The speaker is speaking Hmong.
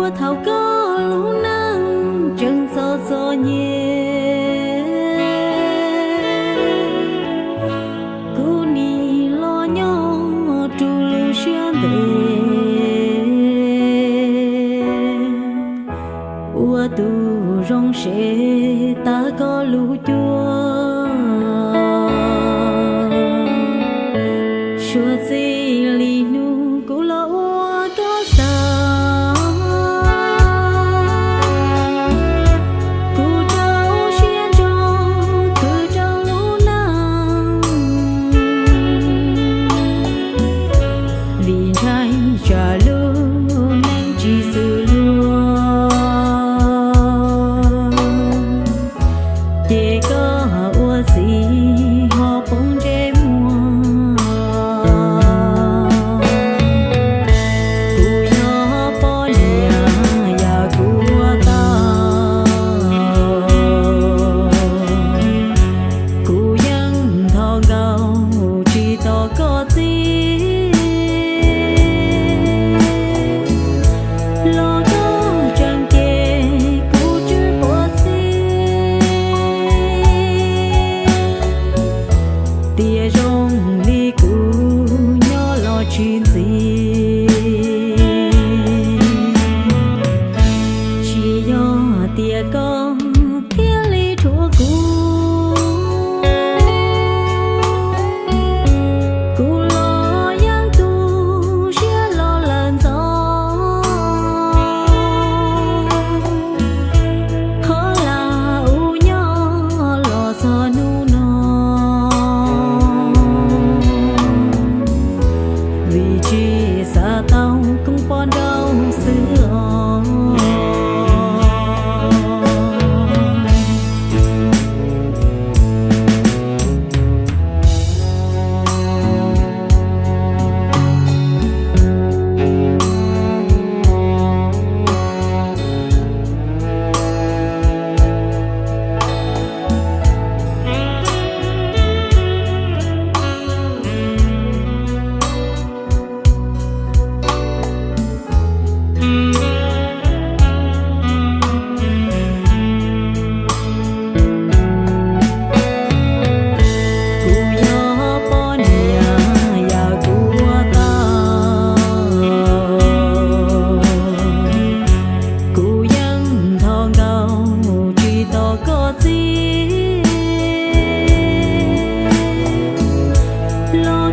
Thaum koj lub neej tseem txom txom nyem, kuv nim los nyob rau lub siab ntev, ua tus zoo sev tas koj lub cuab. Suav txij li hnub kuv los ua koj xav, kuv rau siab ntso khwv rau lub neej, vim ntshai tsam lub neej tsis xws luag, ces koj ua txiv ho poob ntsej muag. Kuv yog poj niam yam kuv ua tau, kuv yeej ntho nkaus tsis tau koj txib. Los koj tseem cem kuv tsw puav txhij, tias zoo li kuv nyob los tsis ntxim. Tsis yog tias koj thiaj li rhuav kuv, kuv los yeej tu siab los lawm ntxov. Qhov lam ua nyob los txog hnub no, vim tsis xav tau koob pob nrauj xwb os. Kuv yog poj niam yam kuv ua tau, kuv yeej ntho nkaus tsis tau koj txib. Los